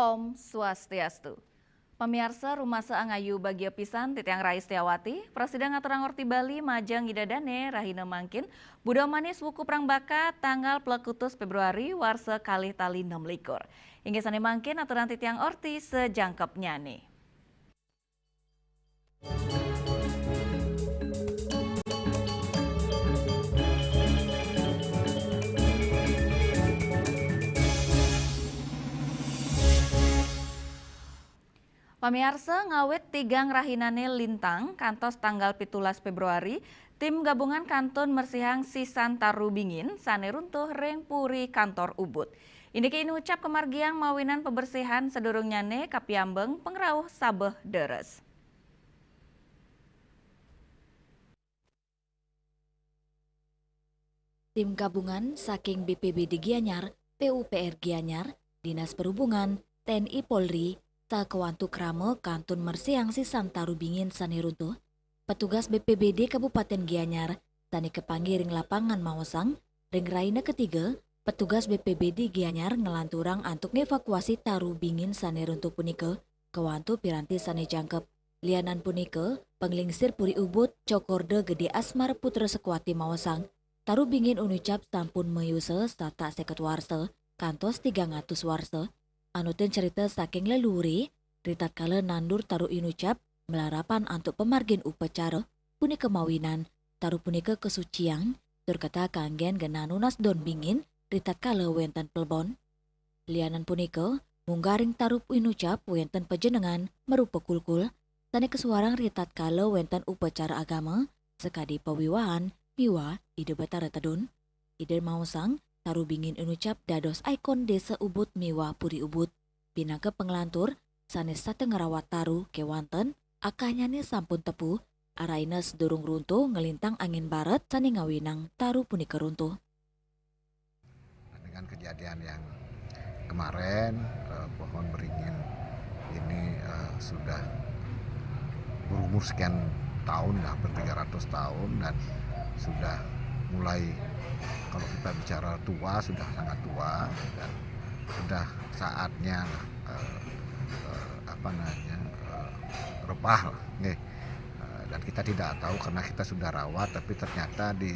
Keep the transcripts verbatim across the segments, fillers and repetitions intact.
Om Swastiastu. Pamiarsa, rumasa angayu bagia pisan titiang Rai Setiawati, prasida ngaturang orti Bali majeng Ida Dane rahina mangkin, buda manis wuku prang baka tanggal plekutus Februari warsa kalih tali enam likur. Inggih sane mangkin aturang titiang orti sajangkepnyane. Pamiarsa, ngawit tigang rahinane lintang kantos tanggal pitulas Februari, tim gabungan kantun mersihang sisan taru bingin sane runtuh ring Puri Kantor Ubud. Indike inucap kamargiang mawinan pabersihan sadurungnyane kapiambeng pangrauh sabeh deres. Tim gabungan saking B P B D Gianyar, P U P R Gianyar, Dinas Perhubungan, T N I Polri, sakewantu krama kantun mersihang sisan taru bingin sane runtuh. Petugas B P B D Kabupaten Gianyar sane kapanggih ring lapangan maosang, ring rahina ketiga, petugas B P B D Gianyar nglanturang antuk ngevakuasi taru bingin sane runtuh punika, kewantu piranti sane jangkep. Lianan punika, panglingsir Puri Ubud, Cokorda Gede Asmar Putra Sekwati maosang, taru bingin inucap sampun mayusa satak seket warsa kantos tigang atus warsa. Anutin cerita saking leluhure, ritatkala nandur taru inucap malarapan antuk pamargin upacara, punika mawinan taru punika kasuciang tur ketah kanggen genah nunas don bingin ritatkala wenten plebon. Lianan punika, munggah ring taru inucap wenten pajenengan marupa kulkul, sane kasuarang ritatkala wenten upacara agama, sakadi pawiwahan miwah Ida Batara Tedun. Ida maosang, taru bingin inucap dados ikon Desa Ubud miwah Puri Ubud, pinaka panglantur sane setata ngrawat taru kewanten, akahnyane sampun tepu, araina sadurung runtuh nglintang angin barat sane ngawinang taru punika runtuh. Dengan kejadian yang kemarin, eh, pohon beringin ini, eh, sudah berumur sekian tahun, hampir tiga ratus tahun, dan sudah mulai, kalau kita bicara tua, sudah sangat tua, dan sudah saatnya, eh, eh, apa namanya, eh, rebah lah, nggih. Eh, dan kita tidak tahu karena kita sudah rawat, tapi ternyata di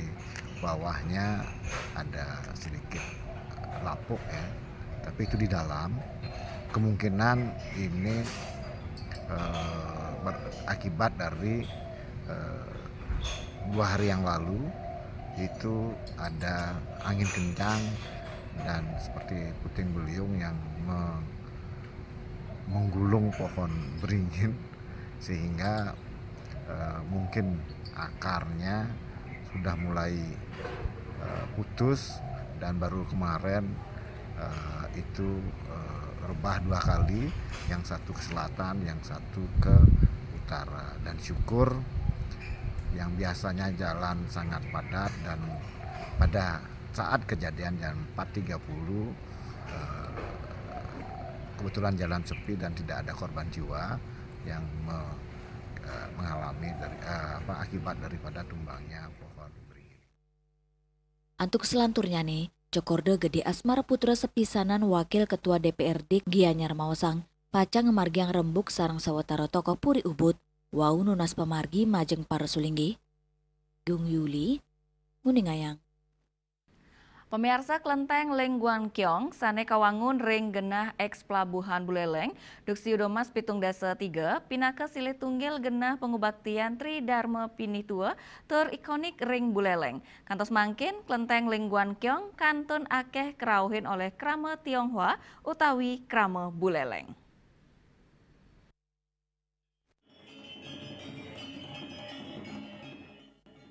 bawahnya ada sedikit lapuk, ya, tapi itu di dalam. Kemungkinan ini, eh, ber-, akibat dari, eh, dua hari yang lalu itu ada angin kencang dan seperti puting beliung yang me-, menggulung pohon beringin, sehingga, eh, mungkin akarnya sudah mulai, eh, putus, dan baru kemarin, eh, itu, eh, rebah dua kali, yang satu ke selatan, yang satu ke utara. Dan syukur, yang biasanya jalan sangat padat, dan pada saat kejadian jam empat tiga puluh, eh, kebetulan jalan sepi dan tidak ada korban jiwa yang me-, eh, mengalami dari, eh, apa, akibat daripada tumbangnya pohon beringin. Antuk selanturnyane, Cokorda Gede Asmara Putra sepisanan Wakil Ketua D P R D Gianyar maosang, pacang ngamargiang rembuk sareng sawatara tokoh Puri Ubud, wau nunas pamargi majeng para sulinggih. Gung Yuli, nguningayang. Pamiarsa, Klenteng Lengguan Kiong sane kawangun ring genah eks Pelabuhan Buleleng, duk siu Domas pitung dasa tiga, pinaka silih tunggil genah pangubaktian Tri Darma Pinih Tua tur ikonik ring Buleleng. Kantos mangkin, Klenteng Lengguan Kiong kantun akeh krauhin oleh krama Tionghoa utawi krama Buleleng.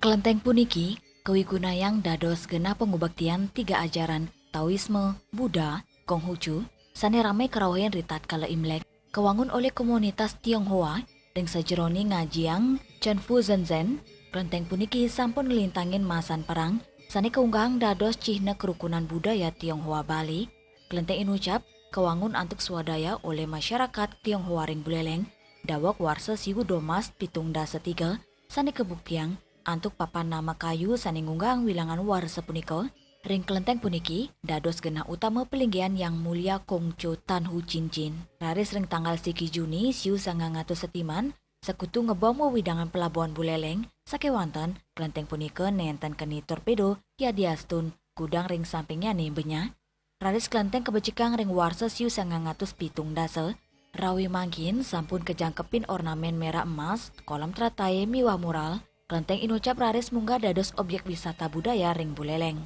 Klenteng puniki kawigunayang dados genah pangubaktian tiga ajaran, Taoisme, Buddha, Konghucu, sane rame krauhin ritatkala Imlek. Kawangun olih komunitas Tionghoa ring sajeroning ngajiang Chenfu Zenzen, klenteng puniki sampun nglintangin masan perang sane kaunggahang dados cihna kerukunan budaya Tionghoa Bali. Klenteng inucap kawangun antuk swadaya olih masyarakat Tionghoa ring Buleleng, daweg warsa siu Domas pitung dasa tiga, sane kabuktiang antuk papan nama kayu sane ngunggahang wilangan warsa punika, Ring klenteng puniki dados genah utama palinggihan Yang Mulia Kongco Tan Hu Cin Cin. Raris ring tanggal siki Juni siu sangang atus setiman, Sekutu ngebom wewidangan pelabuhan Buleleng, sakewanten klenteng punika nenten keni torpedo yadiastun kudang ring sampingnyane benyah. Raris klenteng kabecikang ring warsa siu sangang atus pitung dasa, rawi mangkin sampun kajangkepin ornamen merah emas, kolom tratae miwah mural, klenteng inucap raris munggah dados objek wisata budaya ring Buleleng.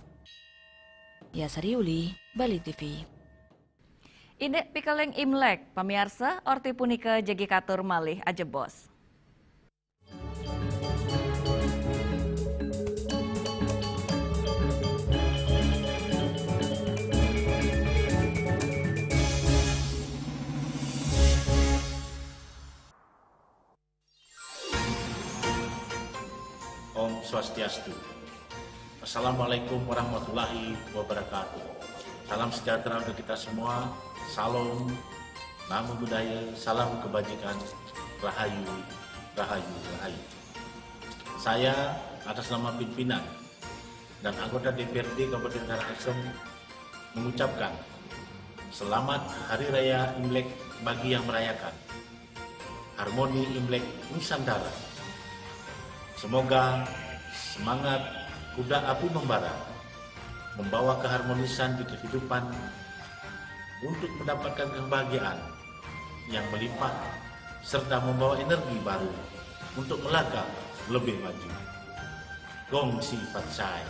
Yasari Uli, Bali T V. Indik pikeling Imlek, pamiarsa, orti punika jagi katur malih ajebos. Om Swastiastu. Assalamualaikum warahmatullahi wabarakatuh. Salam sejahtera untuk kita semua. Salam, namo buddhaya, salam kebajikan, rahayu, rahayu, rahayu. Saya atas nama pimpinan dan anggota D P R D Kabupaten Karangasem mengucapkan selamat Hari Raya Imlek bagi yang merayakan. Harmoni Imlek Nusantara. Semoga semangat kuda api membara membawa keharmonisan di kehidupan untuk mendapatkan kebahagiaan yang melimpah serta membawa energi baru untuk melangkah lebih maju. Kongsi Patsai.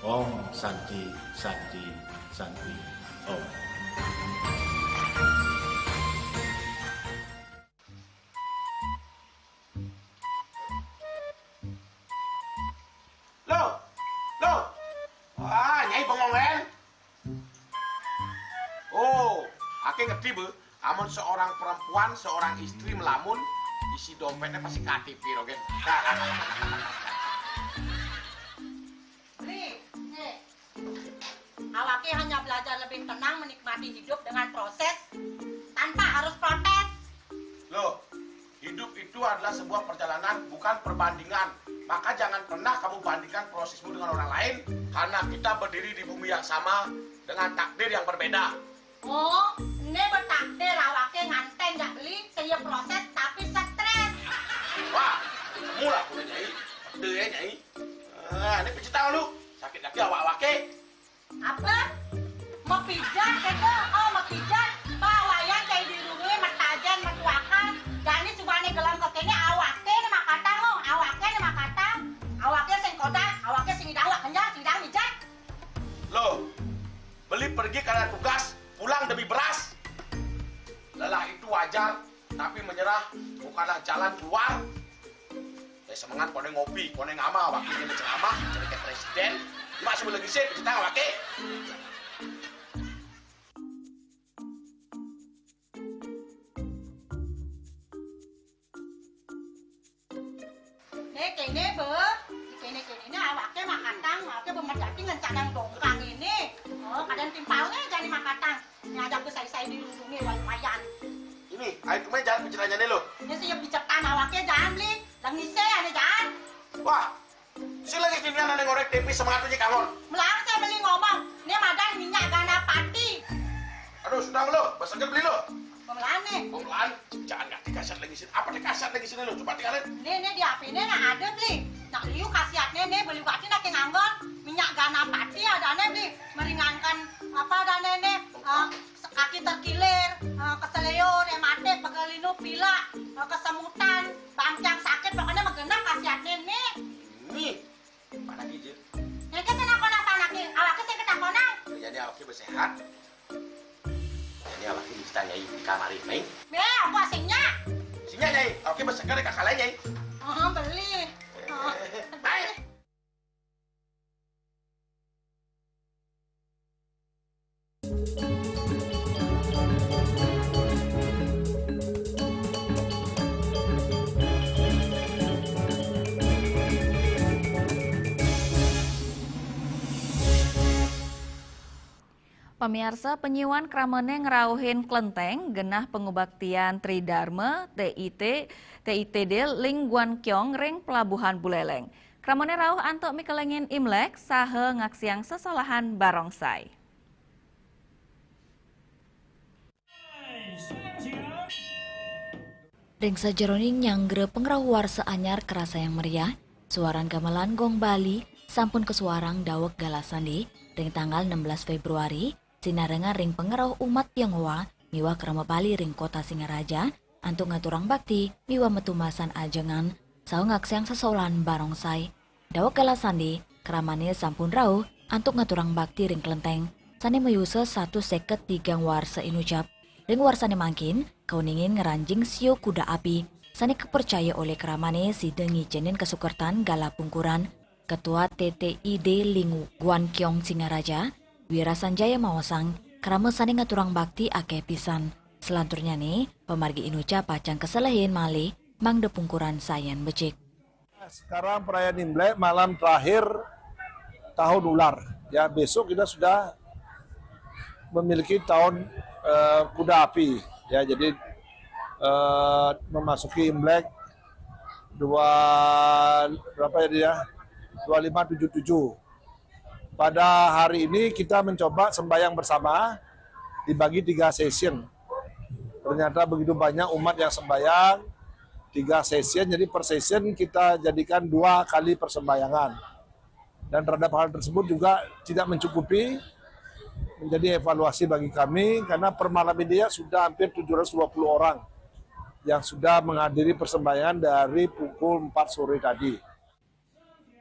Om Santi, Santi, Santi, Om. Loh, loh. Wah, Nyai bengong, kan? Oh, ake ngerti, Bu. Amun seorang perempuan, seorang istri melamun, isi dompetnya pasti K T P, rogen. Beli, nih. Awake hanya belajar lebih tenang menikmati hidup dengan proses tanpa harus protes. Loh, hidup itu adalah sebuah perjalanan, bukan perbandingan. Maka jangan pernah kamu bandingkan prosesmu dengan orang lain, karena kita berdiri di bumi yang sama dengan takdir yang berbeda. Oh, ini bertakdir awake nganten jak beli, saya proses tapi stres. Wah, mula kudu Nyai. Pede ya, Nyai. Ah, ini pijit tangan lu. Sakit lagi awak-awake. Apa? Mapijat kata? Oh, mapijat. Pak, wayan cai dirungi, matajen, matuakan. Jani subane gelam ke kene, awake ne makatang, oh. Awake ne makatang. Awake sing kodak, awake sing idang, awak kenyang, sing idang mijat. Loh, beli pergi karena tugas, pulang demi beras. Lelah itu wajar, tapi menyerah bukanlah jalan keluar. Eh, semangat, kono ngopi, kono ngama, wakilnya ceramah, cerita presiden. Mak sebelum lagi sih, kita wakil. Nih, kene, Be. Kene, kene, ini awake makatang, awake bemerjati ngencadang dongkang ini. Oh, kadang timpalnya jadi makatang. Ini aja aku sai-sai di lubungnya, lumayan. Ini, ayo kemana jalan picetannya nih lo? Ini sih ya picetan awake jangan beli. Lengise ane jangan. Wah, si lagi gini ane ngorek tempe semangat aja kangon. Melang saya beli ngomong, ini madan minyak gana pati. Aduh, sudah lo, basah beli lo. Pemelan nih. Pemelan, jangan ngerti kasar lagi sini. Apa nih kasar lagi sini lo? Coba tinggalin. Nih, nih di H P ini nah ada beli. Nak liu khasiatnya nih beli batin lagi nganggur. Minyak gana pati ada nih beli. Meringankan apa ada nih, nih, eh, kaki terkilir, eh, keseleo, rematik, pegelinu, pilek, eh, kesemutan, bangkiang sakit, pokoknya mah genep khasiatnya nih. Nih, mana kijil? Nih, kita nak konak anak nih, awaknya sih kita konak. Jadi awaknya bersehat. Jadi awaknya bisa nyai di kamar ini. Nih, apa singnya? Singnya nyai, awaknya berseger kakak lain nyai. Oh, beli. Oh. Baik. Pamiarsa, panyiuan kramane ngrauhin klenteng genah pangubaktian Tridarma, T I T, T I T D, Ling Guan Kiong ring Pelabuhan Buleleng. Kramane rauh antuk mikelingin Imlek saha ngaksiang sesolahan barongsai. Ring sajeroning nyanggra pangrauh warsa anyar karasayang meriah, suaran gamelan gong Bali sampun kasuarang daweg galah sandi ring tanggal enam belas Februari, sinarengan ring pangrauh umat Tionghoa miwah krama Bali ring Kota Singaraja, antuk ngaturang bakti miwah matumbasan ajengan, saha ngaksiang sesolahan barongsai. Daweg galah sandi, kramane sampun rauh antuk ngaturang bakti ring klenteng, sane mayusa satus seket tigang warsa inucap. Ring warsane mangkin, kauningin ngranjing sio kuda api, sane kapercaya olih kramane sida ngicenin kasukertan galah pungkuran. Ketua T T I D Ling Guan Kiong Singaraja, Wira Sanjaya maosang, krama sane ngaturang bakti akeh pisan. Selanturnyane, pamargi inucap pacang kaselehin malih, mangda pungkuran sayan becik. Sekarang perayaan Imlek, malam terakhir tahun ular. Ya, besok kita sudah memiliki tahun, eh, kuda api. Ya, jadi, eh, memasuki Imlek dua, berapa ya dia? Dua lima tujuh tujuh. Pada hari ini kita mencoba sembahyang bersama, dibagi tiga session. Ternyata begitu banyak umat yang sembahyang, tiga session, jadi per session kita jadikan dua kali persembahyangan. Dan terhadap hal tersebut juga tidak mencukupi, menjadi evaluasi bagi kami, karena per malam ini ya sudah hampir tujuh ratus dua puluh orang yang sudah menghadiri persembahyangan dari pukul empat sore tadi.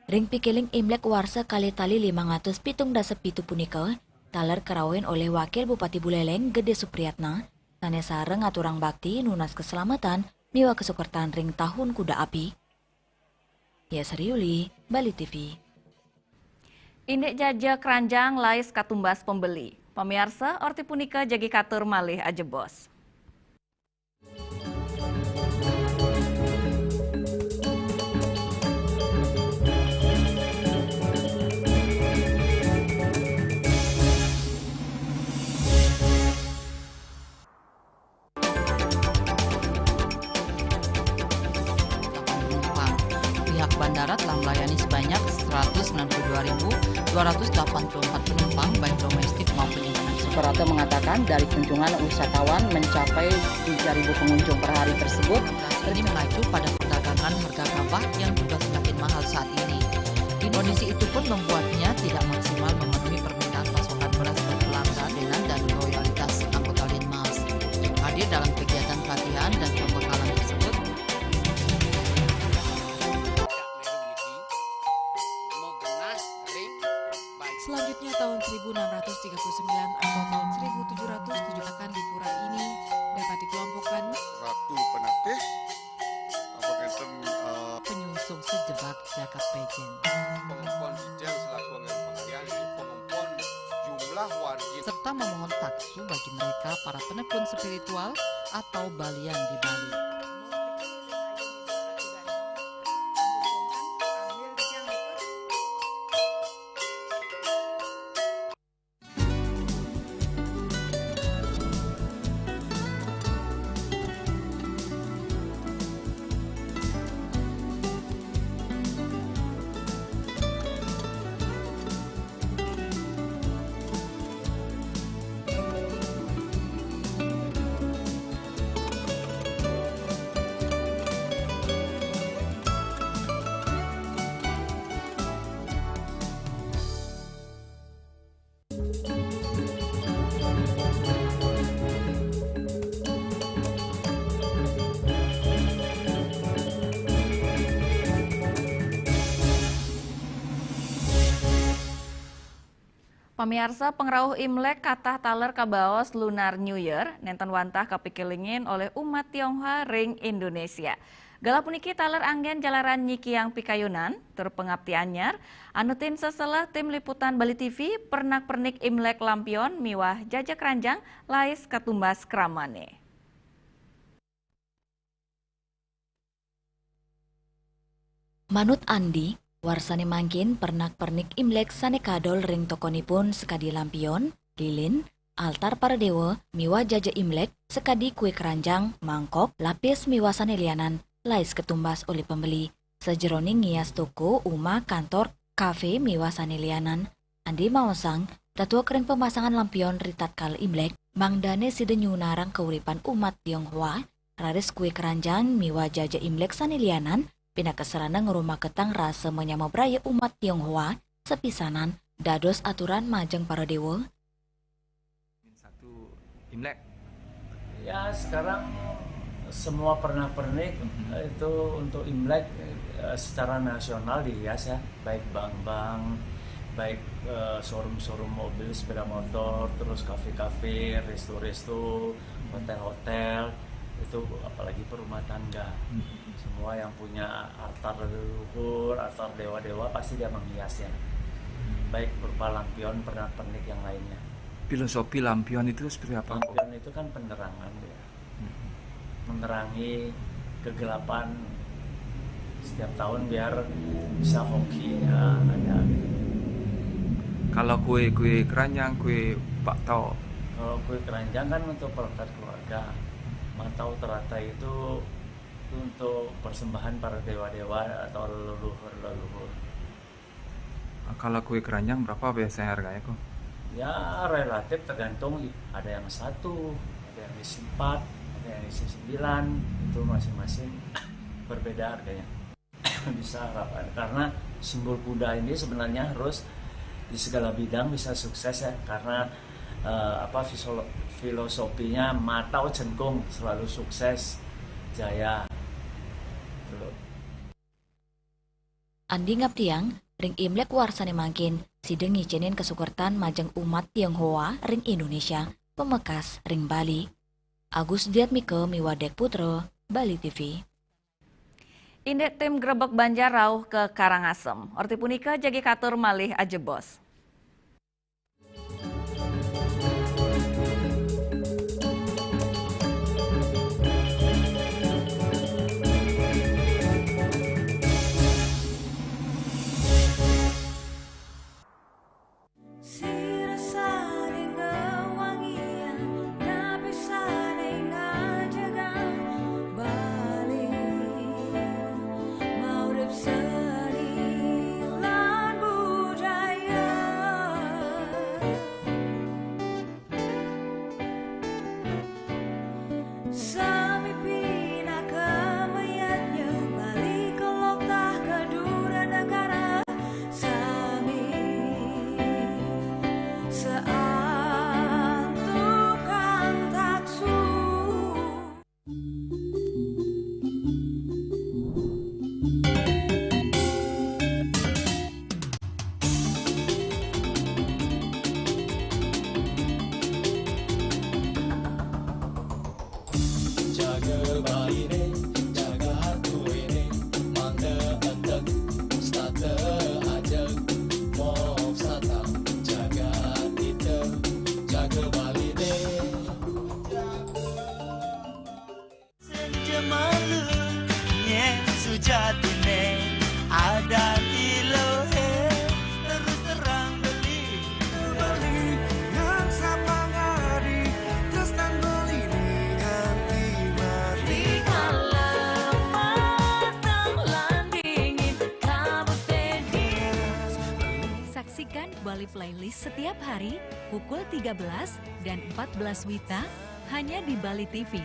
Ring pikiling Imlek warsa kalih tali limang atus pitung dasa pitu punika, taler karauhin olih Wakil Bupati Buleleng Gede Supriyatna, sane sareng ngaturang bakti nunas kaslamatan miwah kasukertan ring tahun kuda api. Yes Riuli, Bali T V. Indik jaja kranjang lais katumbas pembeli. Pamiarsa, orti punika jagi katur malih ajebos. Pihak bandara telah melayani sebanyak seratus sembilan puluh dua ribu dua ratus delapan puluh empat penumpang, baik domestik maupun internasional. Suprapto mengatakan, dari kunjungan wisatawan mencapai tiga ribu pengunjung per hari tersebut. Ini mengacu pada perdagangan harga gabah yang juga semakin mahal saat ini. Kondisi itu pun membuatnya tidak maksimal memenuhi permintaan pasokan beras berkelanjutan dan loyalitas anggota Linmas. Hadir dalam kegiatan pelatihan dan pembekalan tersebut. Selanjutnya, tahun seribu enam ratus tiga puluh sembilan atau tahun seribu tujuh ratus tujuh akan di pura ini dapat dikelompokkan Ratu Penatih, apa ngenten, eh, penyungsung sejebak jagat pejen. Pengempon Sijang selaku anggaran pengalian, pengempon jumlah wargi. Serta memohon taksu bagi mereka para penekun spiritual atau balian di Bali. Pamiarsa, pangrauh Imlek katah taler kabaos Lunar New Year, nenten wantah kapikelingin olih umat Tionghoa ring Indonesia. Galah puniki taler anggen jalaran nyikiang pikayunan, tur pangapti anyar, anutin seselah tim liputan Bali T V, pernak-pernik Imlek lampion miwah jaja kranjang lais katumbas kramane. Manut Andi, warsane mangkin pernak-pernik Imlek sane kadol ring tokonipun sakadi lampion, lilin, altar para dewa, miwah jaja Imlek sakadi kue keranjang, mangkok, lapis miwah sane lianan, lais katumbas olih pembeli. sajeroning ngias toko, uma, kantor, kafe, miwah sané lianan. Andi maosang, tetuek ring pemasangan lampion ri tatkala Imlek, mangdané sida nyunarang kauripan umat Tionghoa, raris kue keranjang miwah jaja Imlek sané lianan, pinaka sarana ngrumaketang rasa manyama braya umat Tionghoa, sapisanan dados aturan majeng para déwa. Min satu Imlek. Ya, sekarang semua pernak-pernik, mhm, itu untuk Imlek, eh, secara nasional dihias ya, baik bank-bank, baik, eh, showroom-showroom mobil, sepeda motor, terus kafe-kafe, resto-resto, hotel-hotel, itu apalagi perumah tangga. Mhm. Semua yang punya altar leluhur, altar dewa-dewa, pasti dia menghiasnya. Baik berupa lampion, pernak-pernik yang lainnya. Filosofi lampion itu seperti apa, Kong? Lampion itu kan penerangan, ya. Mhm. Menerangi kegelapan. Setiap tahun biar bisa hoki, ya, ada gitu. Kalau kue, kue keranjang, kue bakto? Kalau kue keranjang kan untuk perangkat keluarga. Matau teratai itu untuk persembahan para dewa-dewa atau leluhur-leluhur. Kalau kue keranjang berapa biasanya harganya, Kong? Ya, relatif tergantung, ada yang satu, ada yang isi empat, ada yang isi sembilan, itu masing-masing berbeda harganya. Bisa harapan, karena simbol kuda ini sebenarnya harus di segala bidang bisa sukses ya, karena, eh, apa, fisolo-, filosofinya Matau Jengkung selalu sukses, jaya. Gitu. Andi ngabdiang, ring Imlek warsané mangkin, sida ngicénin kasukertan majeng umat Tionghoa ring Indonesia, pamekas ring Bali. Agus Diatmika miwah Dek Putra, Bali T V. Indik tim Grebeg Banjar rauh ka Karangasem. Orti punika jagi katur malih ajebos. Sira sané ngawangiang, napi sané ngajegang Bali, maurip seni lan budaya. Sami pinaka mayadnya, Bali kelok tah ka dura negara. Sami saantukan taksu. Jaga Baliné, jaga aturéné, mangda enteg, setata ajeg, moksata, jaga kita, jaga Baliné. Senja malu, nyén sujatiné, adat Ilohé, terus terang beli. Bali, nang sapangadi, tresnan Baliné nganti mati. Rikala mateng lan dingin, kabut teddy. Saksikan Bali Playlist setiap hari pukul tiga belas dan empat belas wita hanya di Bali T V.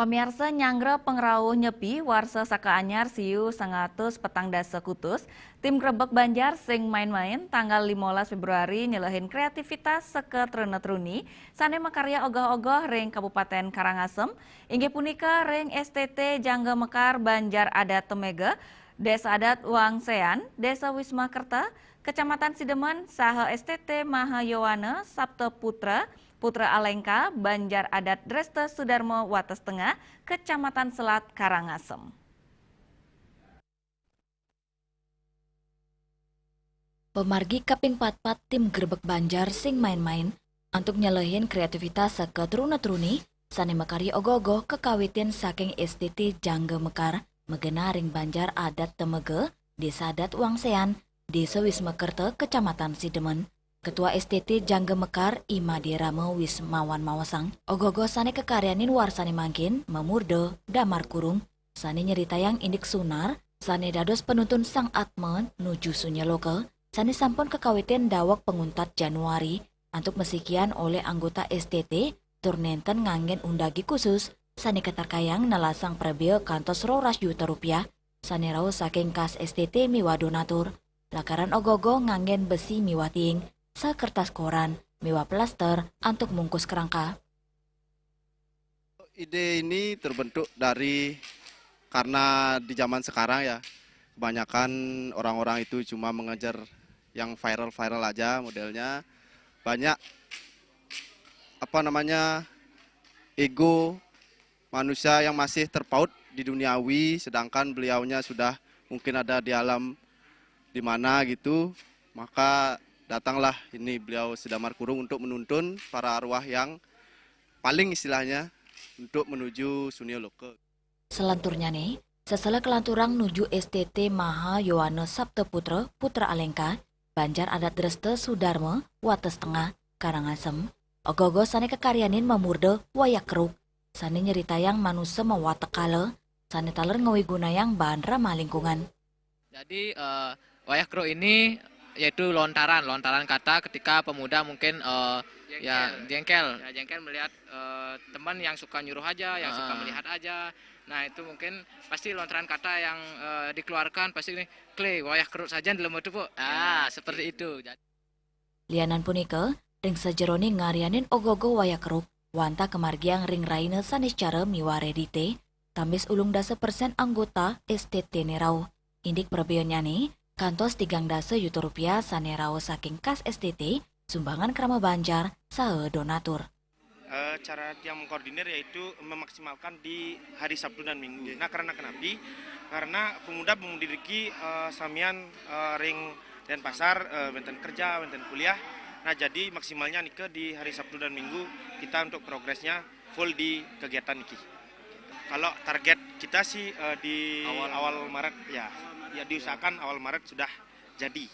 Pamiarsa, nyanggra pangrauh Nyepi warsa saka anyar siu sangatus petang dasa kutus, tim Grebeg Banjar sing main-main tanggal limolas Februari nyelehin kreativitas saka trena-truni sané makarya ogoh-ogoh ring Kabupaten Karangasem, inggih punika ring S T T Jangga Mekar Banjar Adat Temega, Desa Adat Wangsean, Desa Wisma Kerta, Kecamatan Sidemen, saha S T T Mahayowana Sapta Putra, Putra Alengka, Banjar Adat Dresta Sudarma Wates Tengah, Kecamatan Selat, Karangasem. Pamargi kaping patpat tim Grebeg Banjar sing main-main antuk nyelehin kreativitas saka truna-truni sané makarya ogoh-ogoh kakawitin saking S T T Jangga Mekar megena ring banjar adat Temege, Desa Adat Wangsean, Desa Wisma Kerta, Kecamatan Sidemen. Ketua S T T Jangga Mekar, Imade Rama Wismawan maosang, ogoh-ogoh sane kakaryanin warsane mangkin, mamurda, damar kurung, sane nyeritayang indik sunar, sane dados penuntun Sang Atma nuju sunya loka, sane sampun kakawitin daweg panguntat Januari, antuk masikian olih anggota S T T, tur nenten nganggen undagi khusus, sane katarkayang nelasang prabea kantos roras juta rupiah, sane rauh saking kas S T T miwah donatur, lakaran ogoh-ogoh nganggen besi miwah tiing, sakertas koran, miwah plaster, antuk mungkus kerangka. Ide ini terbentuk dari, karena di zaman sekarang ya, kebanyakan orang-orang itu cuma mengejar yang viral-viral aja modelnya. Banyak, apa namanya, ego manusia yang masih terpaut di duniawi, sedangkan beliaunya sudah mungkin ada di alam di mana gitu. Maka datanglah ini beliau Sidamar Kurung untuk menuntun para arwah yang paling istilahnya untuk menuju Sunia Loka. Selanturnyane, sesela kalanturang nuju S T T Maha Yowana Sapta Putra, Putra Alengka, Banjar Adat Dresta Sudarma, Wates Tengah, Karangasem, ogoh-ogoh sane kakaryanin mamurda Wayah Keruk, sane nyeritayang manusa mawatek kala, sane taler ngawigunayang bahan ramah lingkungan. Jadi, eh, Wayah Keruk ini yaitu lontaran, lontaran kata ketika pemuda mungkin, eh, ya, jengkel. Ya, jengkel melihat, eh, teman yang suka nyuruh aja, yang suka melihat aja. Nah, itu mungkin pasti lontaran kata yang, eh, dikeluarkan pasti ini, "Kle, Wayah Keruk saja di lemah tepuk." Ah, seperti itu. Jadi lianan punika, ring sajeroning ngaryanin ogoh-ogoh Wayah Keruk, wantah kamargiang ring rahina Saniscara miwah Redite, tambis ulung dasa persen anggota S T T-ne rauh. Indik prabeannyane, kantos tigang dasa yuta rupiah sane rauh saking kas S T T, sumbangan krama banjar, saha donatur. Eh, cara tiang mengkoordinir yaitu memaksimalkan di hari Sabtu dan Minggu. Nggih. Nah, karena kenapi? Karena pemuda-pemudi niki, eh, samian, eh, ring Denpasar, eh, wenten kerja, wenten kuliah. Nah, jadi maksimalnya nika di hari Sabtu dan Minggu kita untuk progresnya full di kegiatan niki. Kalau target kita sih, eh, di awal Maret, ya. Ya, diusahakan awal Maret sudah jadi.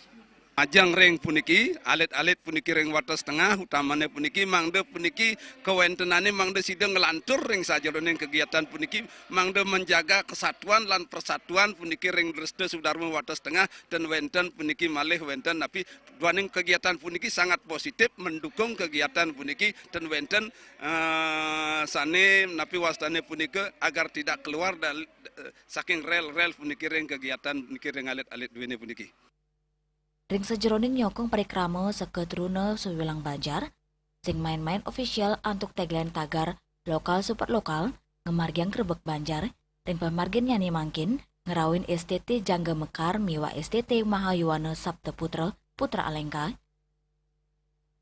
Majeng ring puniki, alit-alit puniki ring Wates Tengah, utamane puniki mangda puniki kawentenane mangda sida nglantur ring sajeroning kegiatan puniki, mangda menjaga kesatuan lan persatuan puniki ring Dresta Sudarma Wates Tengah, ten wenten puniki malih wenten napi duaning kegiatan puniki sangat positif mendukung kegiatan puniki, ten wenten, eh, sane napi wastane punika agar tidak keluar dari, eh, saking rel-rel puniki ring kegiatan puniki ring alit-alit duene puniki. Ring sajeroning nyokong parikrama seka truna sawilang banjar, sing main-main official antuk tagline tagar lokal support lokal, ngamargiang grebeg banjar, ring pamarginnyane mangkin, ngrauhin S T T Jangga Mekar miwah S T T Mahayuwana Sapta Putra, Putra Alengka.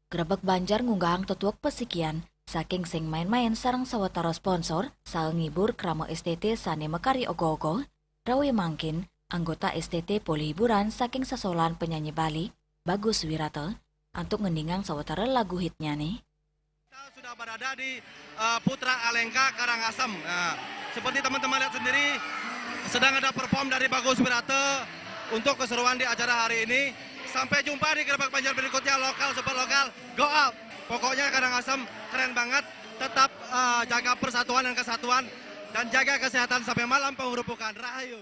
Grebeg banjar ngunggahang tetuek pasikian saking sing main-main sareng sawatara sponsor, saha ngibur krama S T T sane makarya ogoh-ogoh, rauh mangkin, anggota S T T polih hiburan saking sasolahan penyanyi Bali, Bagus Wirata, antuk ngendingang sawatara lagu hitnyane. Kita sudah berada di, eh, Putra Alengka Karangasem. Nah, seperti teman-teman lihat sendiri, sedang ada perform dari Bagus Wirata untuk keseruan di acara hari ini. Sampai jumpa di grebeg banjar berikutnya, lokal, super lokal, go up. Pokoknya Karangasem keren banget. Tetap, eh, jaga persatuan dan kesatuan dan jaga kesehatan sampai malam penghurupukan. Rahayu.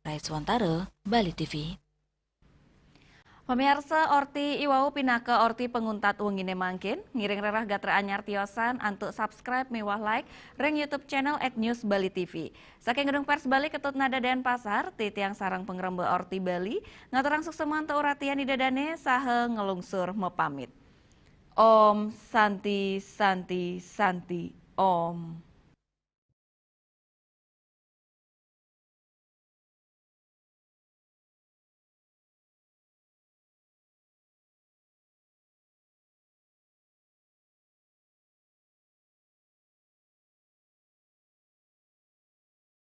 Rai Swantara, Bali T V. Pamiarsa, orti iwau pinaka orti panguntat wengine mangkin. Ngiring rereh gatra anyar tiosan antuk subscribe miwah like ring YouTube channel at News Bali T V. Saking Gedung Pers Bali Ketut Nada Denpasar, titiang sareng pangremba Orti Bali ngaturang suksma antuk uratian Ida dane saha nglungsur mapamit. Om Santi, Santi, Santi, Om.